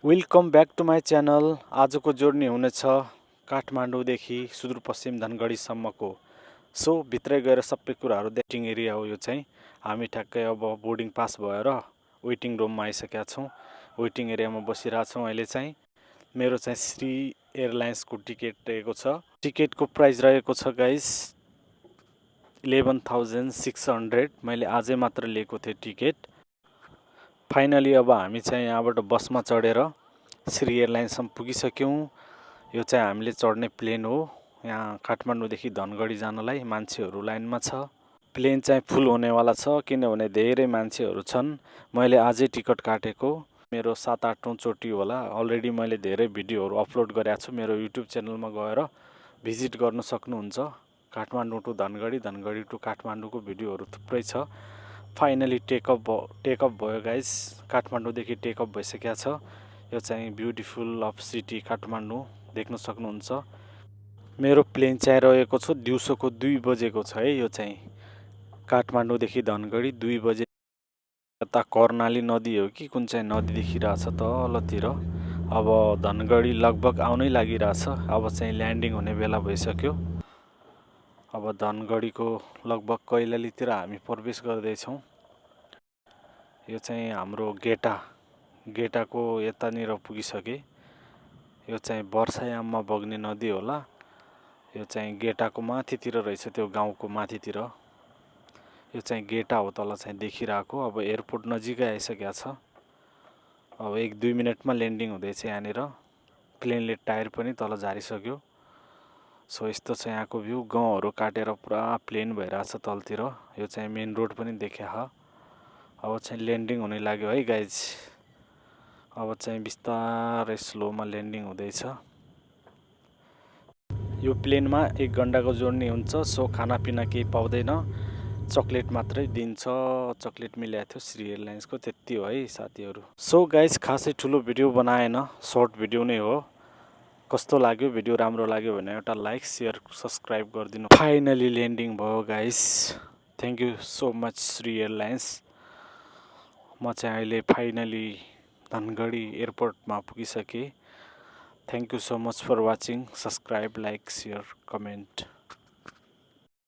Welcome back to my channel. आजको journey हुनेछ काठमाडौँदेखि Sudurpashchim धनगढीसम्मको। So भित्रै गएर सबै कुराहरू वेटिङ एरिया हो। यो चाहिँ हामी ठ्याक्कै अब बोर्डिङ पास भएर वेटिङ रुममा आइसकेका छौँ। वेटिङ एरियामा बसिरहेछौँ। अहिले चाहिँ मेरो चाहिँ श्री एयरलाइन्सको टिकट रहेको छ। टिकटको प्राइस रहेको छ गाइस 11,600। मैले आजै मात्र लिएको थिएँ टिकट। फाइनली अब हामी चाहिँ यहाँबाट बसमा चढेर श्री एयरलाइन्ससम्म पुगिसक्यौँ। यो चाहिँ हामीले चढ्ने प्लेन हो। यहाँ काठमाडौँदेखि धनगढी जानलाई मान्छेहरू लाइनमा छ। प्लेन चाहिँ फुल हुनेवाला छ किनभने धेरै मान्छेहरू छन्। मैले आजै टिकट काटेको। मेरो 7-8औँ चोटि होला। अलरेडी मैले धेरै भिडियोहरू अपलोड गरेको छु। मेरो युट्युब च्यानलमा गएर भिजिट गर्न सक्नुहुन्छ। काठमाडौँ टु धनगढी, धनगढी टु काठमाडौँको भिडियोहरू थुप्रै छ। फाइनली टेकअप भयो गाइस। काठमाडौँदेखि टेकअप भइसकेको छ। यो चाहिँ ब्युटिफुल अफ सिटी काठमाडौँ देख्न सक्नुहुन्छ। मेरो प्लेन चाहिँ रहेको छ दिउँसोको 2 बजेको छ है। यो चाहिँ काठमाडौँदेखि धनगढी 2 बजे। यता कर्णाली नदी हो कि कुन चाहिँ नदी देखिरहेछ तलतिर। अब धनगढी लगभग आउनै लागिरहेछ। अब चाहिँ ल्यान्डिङ हुने बेला भइसक्यो। अब धनगढीको लगभग कैलालीतिर हामी प्रवेश गर्दैछौँ। यो चाहिँ हाम्रो गेटाको यतानिर पुगिसके। यो चाहिँ वर्षायाममा बग्ने नदी होला। यो चाहिँ गेटाको माथितिर रहेछ, त्यो गाउँको माथितिर। यो चाहिँ गेटा हो तल चाहिँ देखिरहेको। अब एयरपोर्ट नजिकै आइसकेको छ। अब 1-2 मिनटमा ल्यान्डिङ हुँदैछ यहाँनिर। प्लेनले टायर पनि तल झारिसक्यो। सो यस्तो छ यहाँको भ्यू। गाउँहरू काटेर पुरा प्लेन भइरहेछ तलतिर। यो चाहिँ मेन रोड पनि देखिया। अब चाहिँ ल्यान्डिङ हुने लाग्यो है गाइज। अब चाहिँ बिस्तारै स्लोमा ल्यान्डिङ हुँदैछ। यो प्लेनमा 1 घन्टाको जर्नी हुन्छ। सो खानापिना केही पाउँदैन, चक्लेट मात्रै दिन्छ। चक्लेट मिलाएको थियो श्री एयरलाइन्सको। त्यति हो है साथीहरू। सो गाइज खासै ठुलो भिडियो बनाएन, सर्ट भिडियो नै हो। कस्तो लाग्यो भिडियो? राम्रो लाग्यो भने एउटा लाइक, सेयर, सब्सक्राइब गरिदिनु। फाइनली ल्यान्डिङ भयो guys. Thank you so much Shree airlines. म चाहिँ अहिले फाइनली धनगढी एयरपोर्टमा पुगिसकेँ। Thank you so much for watching. Subscribe, like, share, comment.